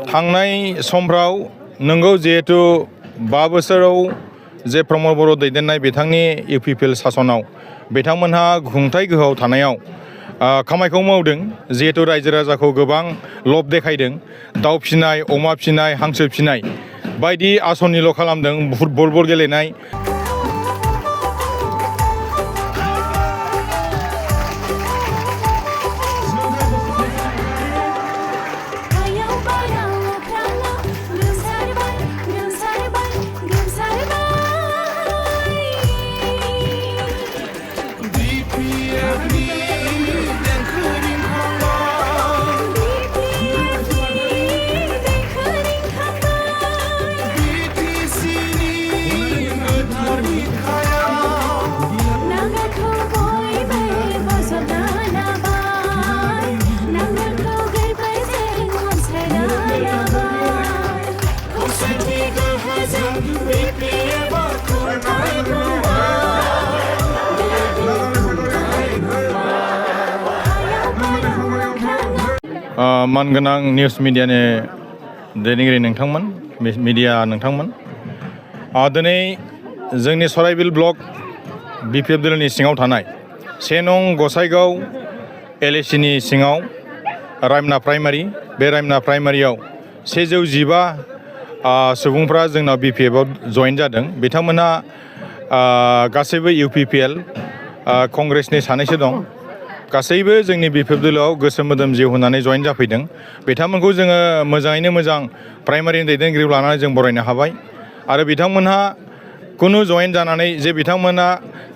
थांनाय समफ्राव नंगौ जिहेतु 5 बोसोराव जे प्रमद बर' दैदेननाय बिथांनि इउपिपिएल सासनाव बिथांमोनहा खुंथाय गोहोआव थानायाव खामायखौ मावदों। जिहेतु रायजो राजाखौ गोबां लब देखायदों। दाउ फिसिनाय, अमा फिसिनाय, हांसो फिसिनाय बायदि आसनिल' खालामदों। फुटबल गेलेनाय मानगोनां निउज मिडियानि दैदेनगिरि नोंथांमोन, मिडिया नोंथांमोन, दिनै जोंनि सराइबिल ब्लक बिपिएफ दोलोनि सिङाव थानाय 1 नं गसाइगाव एलएसिनि सिङाव रायमना प्राइमारि, बे रायमना प्राइमारियाव 115 सुबुंफ्रा जोंनाव बिपिएफआव जइन जादों। बिथांमोनहा गासैबो इउपिपिएल कंग्रेसनि सानैसो दं। गासैबो जोंनि बिपिएफ दोलोआव गोसो मोदोम जिउ होनानै जइन जाफैदों। बिथांमोनखौ जोङो मोजाङैनो मोजां प्राइमारिनि दैदेनगिरि लानानै जों बरायनो हाबाय। आरो बिथांमोनहा कुनु जइन जानानै जे बिथांमोना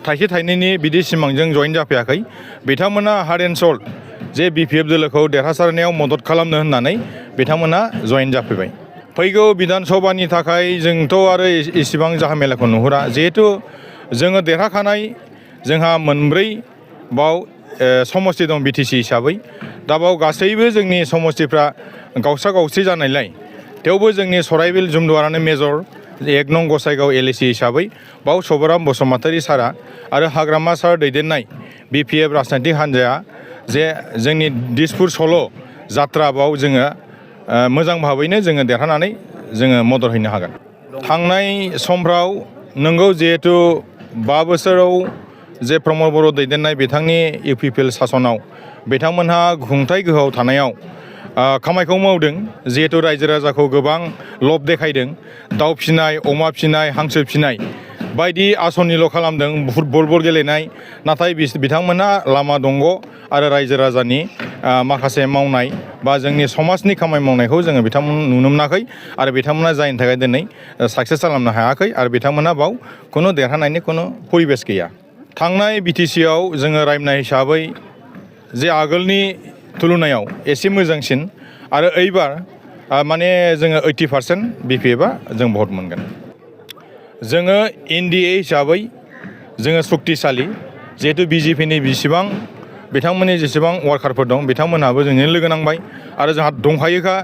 थाइसे थाइनैनि बिदि सिमांजों जइन जाफैयाखै। बिथांमोना हार्ट एन्ड सोल जे बिपिएफ दोलोखौ देरहासारनायाव मदद खालामनो होननानै बिथांमोना जइन जाफैबाय। फैगौ बिधान सभानि थाखाय जोंथ' आरो इसिबां जाहामेलाखौ नुहुरा। जिहेतु जोङो देरहाखानाय, जोंहा 4 बाव समस्ति दं बिटिसि हिसाबै। दा बाव गासैबो जोंनि समस्तिफ्रा गावसा गावस्रि जानायलाय थेवबो जोंनि सराइबिल जुमदुवारानो मेजर 1 नं गसाइगाव एलएसि हिसाबै बाव सभाराम बसुमतारी सारा आरो हाग्रामा सार दैदेननाय बिपिएफ राजनैतिक हान्जाया जे जोंनि दिसपुर सल' जात्रा बाव जोङो मोजां भाबैनो जोङो देरहानानै जोङो मदद हैनो हागोन। थांनाय समफ्राव नंगौ जिहेतु 5 बोसोराव जे प्रमद बर' दैदेननाय बिथांनि इउपिपिएल सासनाव बिथांमोनहा खुंथाय गोहोआव थानायाव खामायखौ मावदों। जिहेतु रायजो राजाखौ गोबां लब देखायदों। दाउ फिसिनाय, अमा फिसिनाय, हांसो फिसिनाय बायदि आसनिल' खालामदों। फुटबल गेलेनाय, नाथाय बिथांमोनहा लामा दंग' आरो रायजो राजानि माखासे मावनाय बा जोंनि समाजनि खामानि मावनायखौ जोङो बिथांमोन नुनो मोनाखै। आरो बिथांमोना जायनि थाखाय दिनै साक्सेस खालामनो हायाखै। आरो बिथांमोनहा बाव कुनु देरहानायनि कुनु परिबेस गैया। थांनाय बिटिसिआव जोङो रायमना हिसाबै जे आगोलनि तुलनायाव एसे मोजांसिन आरो एइबार माने जोङो 80% बिपिएफआ जों भट मोनगोन। जोङो एनडिए हिसाबै जोङो शक्तिशाली। जिहेतु बिजेपिनि बिथांमोननि जेसेबां वार्कारफोर दं बिथांमोनहाबो जोंजों लोगो नांबाय। आरो जोंहा दंखायोखा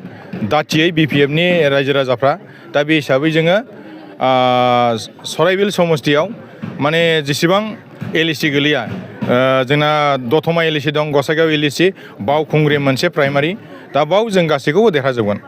दाथियै बिपिएफनि रायजो राजाफ्रा। दा बे हिसाबै जोङो सराइबिल समस्तियाव माने जेसेबां एलएसि गोलैया, जोंना दतमा एलएसि दं, गसाइगाव एलएसि, बावखुंग्रि मोनसे प्राइमारि, दा बाव जों गासैखौबो देरहाजोबगोन।